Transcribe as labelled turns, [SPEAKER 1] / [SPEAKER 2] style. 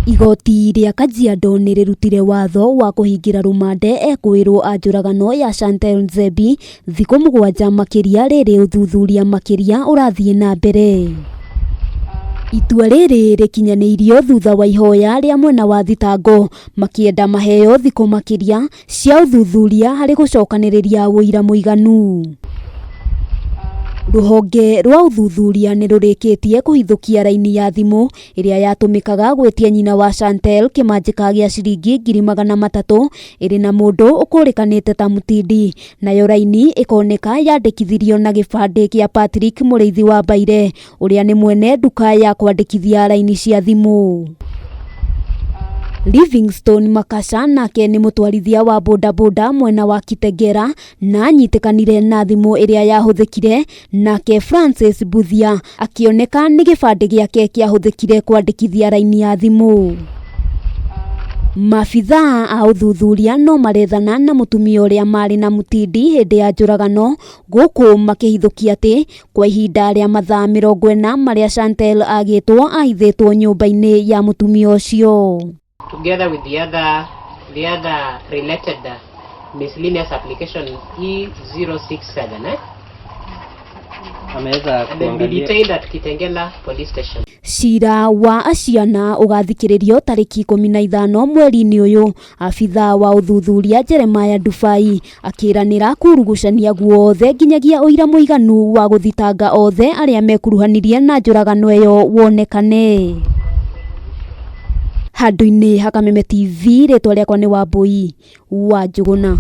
[SPEAKER 1] Igoti rĩa Kajiado nĩ rĩrutire watho wa kũhingĩra rũmande ekũĩrwo a njũragano ya Chantel Nzembi thikũ 7 makĩria rĩrĩ ũthuthuria makĩria ũrathiĩ na mbere. Itua rĩrĩ rĩkinyanĩirio thutha wa ihoya rĩa mwena wa thitango makĩenda maheo thikũ makĩria cia ũthuthuria harĩ gũcokanĩrĩria ũira mũiganu. Rũhonge rwa ũthuthuria nĩ rũrĩkĩtie kũhithũkia raini ya thimũ ĩrĩa yatũmĩkaga gwĩtia nyina wa Chantel kĩmanjĩka gĩa ciringi 300,000 ĩrĩ na mũndũ ũkũrĩkanĩte ta Mutindi, nayo raini ĩkoneka yandĩkithirio na gĩbandĩ kĩa Patrick Mũrĩithi wa Mbaire ũrĩa nĩ mwene nduka ya kwandĩkithia raini cia thimũ. Livingstone Makasha nake nĩ mũtwarithia wa bodaboda mwena wa Kitengela na anyitĩkanire na thimũ ĩrĩa yahũthĩkire, nake Francis Buthia akĩoneka nĩ gĩbandĩ gĩake kĩahũthĩkire kwandĩkithia raini ya thimũ. Maabithaa a ũthuthuria no marethana na mũtumia ũrĩa marĩ na Mutindi hĩndĩ ya njũragano gũkũ makĩhithũkia atĩ kwa ihinda rĩa mathaa 40 marĩa Chantel agĩtwo ahithĩtwo nyũmba-inĩ ya mũtumia ũcio.
[SPEAKER 2] Together with the other related miscellaneous application E067, eh?
[SPEAKER 3] Ameweza
[SPEAKER 2] And then be
[SPEAKER 3] kuangalia
[SPEAKER 2] detained at Kitengela Police Station.
[SPEAKER 1] Cira wa aciana ũgathikĩrĩrio tarĩki 15 mweri-inĩ ũyũ. Abithaa wa ũthuthuria Jeremiah Dubai akĩranĩra kurugucania guothe nginyagia ũira mũiganu wa gũthitanga othe arĩa mekuruhanirie na njũragano ĩyo wonekane. Handũ-inĩ ha Kameme TV, rĩtwa rĩakwa nĩ Wambui wa Njũgũna.